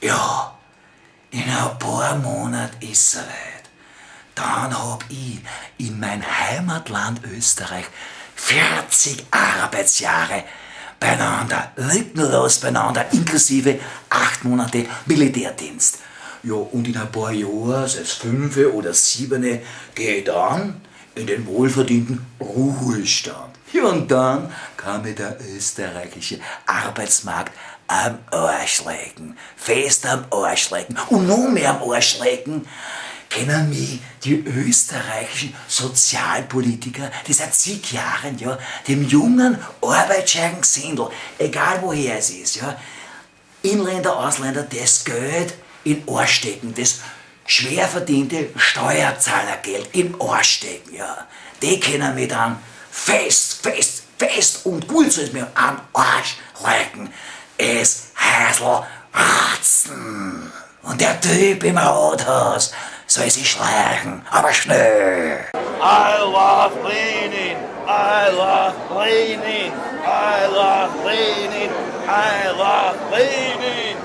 Ja, in a paar Monat is soweit. Dann hab i in mein Heimatland Österreich 40 Arbeitsjahre beieinander, lückenlos beieinander, inklusive 8 Monate Militärdienst. Ja, und in ein paar Jahren, sei es 5 oder 7, geh ich dann in den wohlverdienten Ruhestand. Ja, und dann kann mir der österreichische Arbeitsmarkt am Arsch lecken. Fest am Arsch lecken. Und noch mehr am Arsch lecken können mich die österreichischen Sozialpolitiker, die seit zig Jahren, ja, dem jungen arbeitsscheigen Gesindel, egal woher es ist, ja, Inländer, Ausländer, das Geld in Arsch stecken, das schwer verdiente Steuerzahlergeld in Arsch stecken, ja. Die können mich dann fest, fest, fest und gut so ist mir am Arsch lecken. Es Häusl ratzen. Und der Typ im Rathaus soll sich schleichen, aber schnell. I love Lenin. I love Lenin. I love Lenin. I love Lenin.